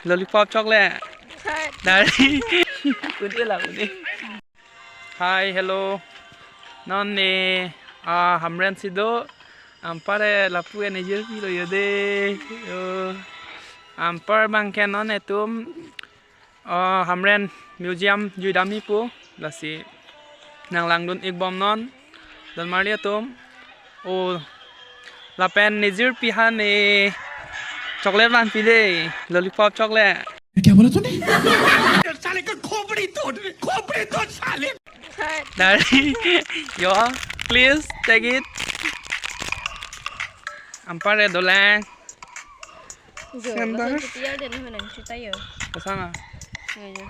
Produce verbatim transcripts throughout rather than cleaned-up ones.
Lollipop, chocolate. Dari. Udah lah, udah. Hi, hello. Non ne, ah, Hamren si do. Anpar ke lapu ke nejirpi lo yo de. Yo. Anpar abang ke non netum, ah, Hamren Museum juidamji pu. Lasi nanglangdun-ik bomnon, donmarli atum. O, lapen nejirpi aphan ne chocolate vanpi de, lollipop chocolate. क्या बोला तूने? साले का खोपड़ी तोड़, खोपड़ी तोड़ साले। Dari, yo, please take it. Anpar ke dolang. Jo, Sandal. Laso chuti ya den ho nang chuta yo. Pasang ah. Yo, yo.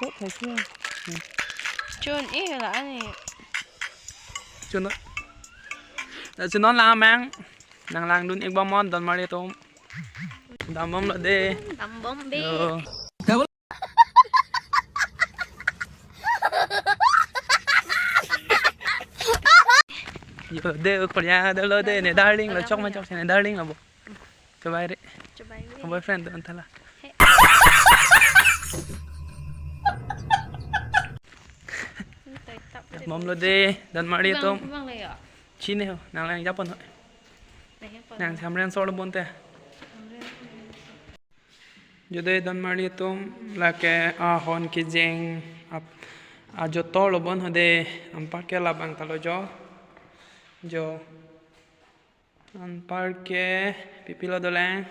Kok thai sih. Chun eh la ani. Chun. Chun non lang mang. Nanglangdun-ik bomnon, donmarli atum. Dambom lo de. Dambom be. Yo. Yo de, Korea de lo de, ne darling lo, chok ma chok, ne darling lo bo. Chobai re. Chobai re. Boyfriend do anthala. He. Bom lo de, donmarli atum. Bang, bang le ya. Chine ho, nanglang japon ho. Nang Hamren so lo bonte. Jo de donmarli atum, lake ahon kejeng ap-, ajotor lo bon ho de, anpar ke labang ta lo jo. Jo. Anpar ke pipi lo dolang.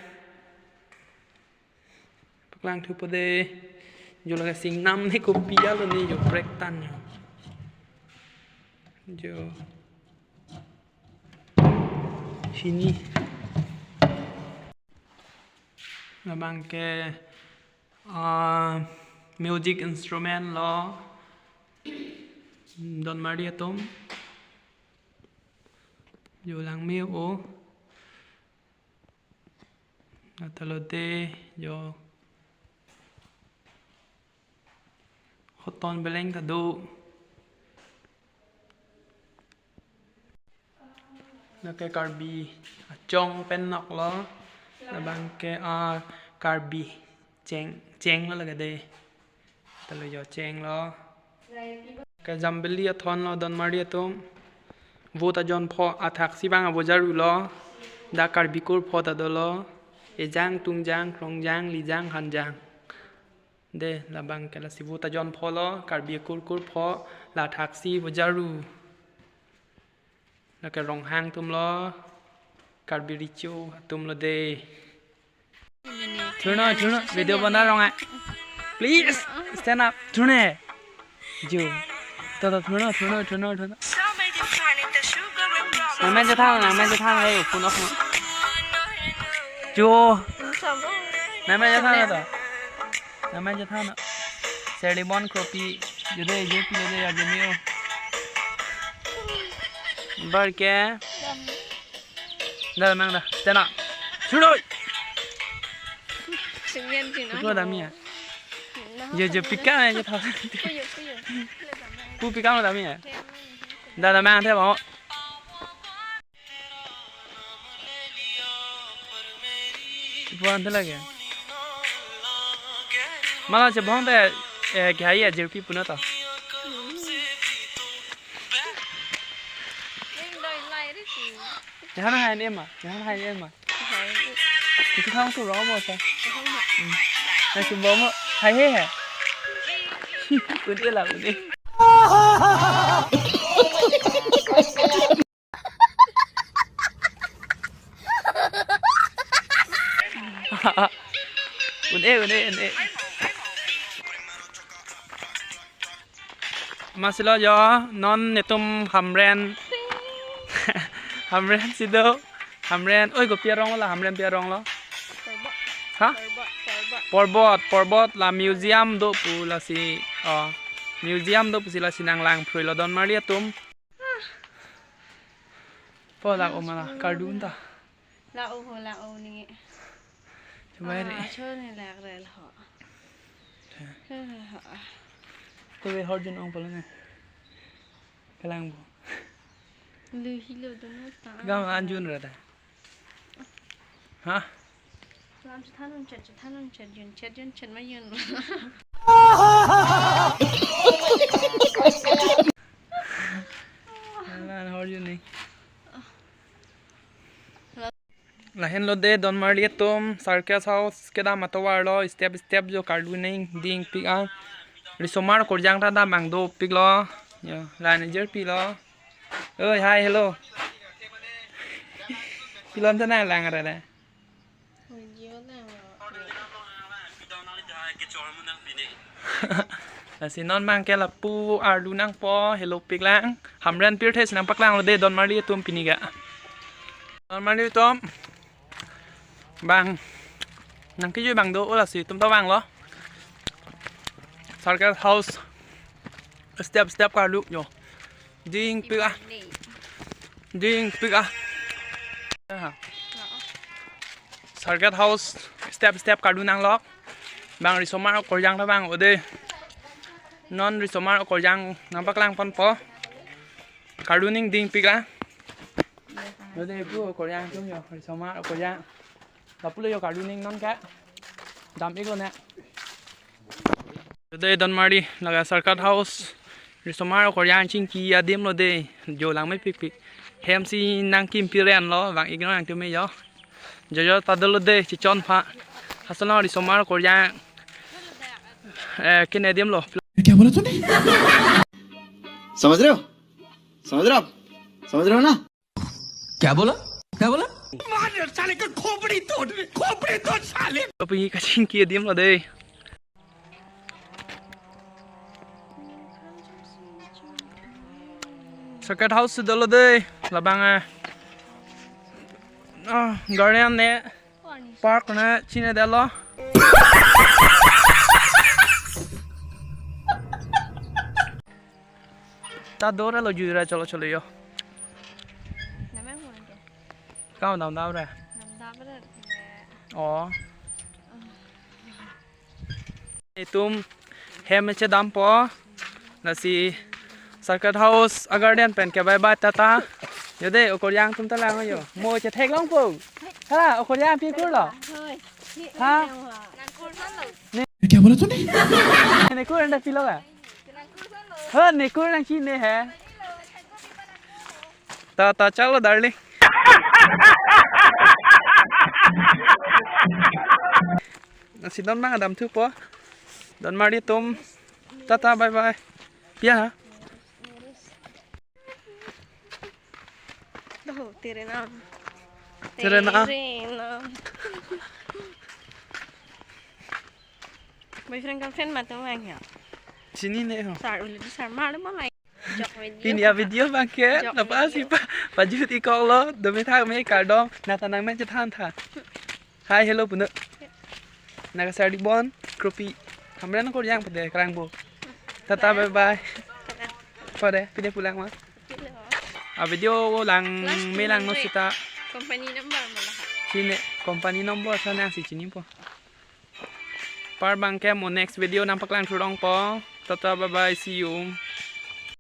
Paklang thupo de. Jo lake singnam ne kopi alo ne jo prek tan jo. Jo. Sini. Labang ke, ah, music instrument lo. Donmarli atum. Jo langme o. Atalo de jo. Hoton beleng ta do. Lake Karbi achong pen nok lo. Labang ke, ah, Karbi cheng, cheng lo lake de. Atalo jo cheng lo. Ke Jambili athon lo donmarli atum. Vote ajon pho athaksi bang abo jaru lo. Dak Karbi kur pho ta dolo. Ejang, tungjang, krongjang, lijang, hanjang. De, labang ke lasi vote ajon pho lo, Karbi kur kur pho, la thaksi abo jaru. Lake Ronghang atum lo, Karbi Recho atum lo de. Thurno, thurno, video bana rong ai. Please, stand up, thurne. Jo. To, to, thurno, thurno, thurno, thurno. Nangmen je thang, nangmen je thang, ayo, phone off. Jo. Nangmen je thang to. Nangmen je thang. Serlibon kropi, jo de, jo pi de, ya, jo mio. Anpar ke. Dah, mang dah. Stand up. Sudah. Singen sih, Kutu nah. Dami ya? Nah, Jo, jo, singen. Pikam ya, jo, thau. Kuyo, kuyo. Pu pikam dami ya? Dah, dah, mang, dah, mau. Ipuan te lagi. Mala chebong te, eh, kaya ya, jirpi puna to. Yang doi lai ri si. Yang hai ni ma, yang hai ni ma. Hai. Itu kamu tuh romo sa. Hmm. Nah, coba mau. Hai, hai, hai. Udah lah, udah. Un-e, un-e, un-e. Masilo jo, non netum Hamren. Hamren si do. Hamren. Oi, kopi arong lo, Hamren pi arong lo. Porbot. Ha? Porbot, porbot. Porbot, porbot la museum do pu lasi. Oh. Museum do pusi lasi nanglang phrui lo donmarli atum. Po la o mala, kardun ta. La o ho, la o ni. Coba ri. Ah, chon ni lak rel ho. He. He, he, he. Ko be hor jun ong polo ne. Kalang bo. Lu hilo dono ta. Gam anjun ra ta. Ha? Lam chethan un chet, chethan un chet, yun chet, yun chet ma yun. Lan hor yun ni. Lahenlo de Donmarli atum, Circus House kedam atovar lo, step step jo karlu nangdingpik an. Risomar okorjang ta dam ang dopiklo. Yo, lan jirpilo. Oi, hi, hello. Pilon ta nanglang re de. Lasi non abang ke lapu arlu nangpo, helopiklang. Hamren pirthe si nangpaklanglo de Donmarli atum pini ke. Donmarli atum. Bang. Nangkejui abang do, o lasi itum ta vanglo. Circus House. Step step karlu yo. Dingpik ah. Dingpik ah. Aha. Circus House step step karlu nanglo. Bang risomar okorjang ta bang ode. Non risomar okorjang nangpaklangponpo. Karlu nangdingpik ah. Ode pu okorjang atum yo, risomar okorjang. Lapulo yo karlu nang non ke. Dam-iklo ne. Today Donmarli laga Circus House. Risomar okorjang chingki adim lo de. Jo langmepikpik. Hem si nangkimpirenlo, vang-iknon nangtume yo. Jojo ta dolo de, chichon pha. Hasalong risomar okorjang. Eh, kene adim lo. क्या बोला तूने? समझ रहे हो? समझ रहे हो आप? समझ रहे हो ना? क्या बोला? क्या बोला? मार साले का खोपड़ी तोड़, खोपड़ी तोड़ साले। Kopi kachingki adim lo de. Circus House dolo de, labang eh. Ah, garden ne, park ne, chinedetlo. Ta dore lo jui ra cholo cholo yo. Namang mo ke? Kau dam dam ra. Dam dam ra. Oh. Itum hem chedampo. Lasi Circus House agarden pen ke bye bye tata. Yo de okorjang atum ta lang yo. Mo chetheklongpo. Ha, okorjang pi kurlo. Ha? क्या बोला तूने? Ne kur anda pilo ka? Ha, ne kur nangchine he. Ta ta chalo darling. Lasi non abang damthupo. Donmarli atum. Tata bye bye. Pia ha? Doho, tere nam. Tere nam. Tere nam. Boyfriend girlfriend ma atum vang ya. Chinine ho. Sar uli di sar mar ma mai. Jok video. Pini a-video abang ke, jok napa video. Si pa, pajut-iklo, domi thak me kardom, nata nangmen chethan tha. Hi, hello, puno. Naga sari bon, kropi. Hamren okorjang pade, krang bo. Tata, bye bye. Pade, pine pulang ma. A-video lang, last me lang no sita. Company number mo laha. Sine, company number sa nangsi chinipo. Par abang ke mo next video nangpaklang thurongpo. Tata, bye bye, see you.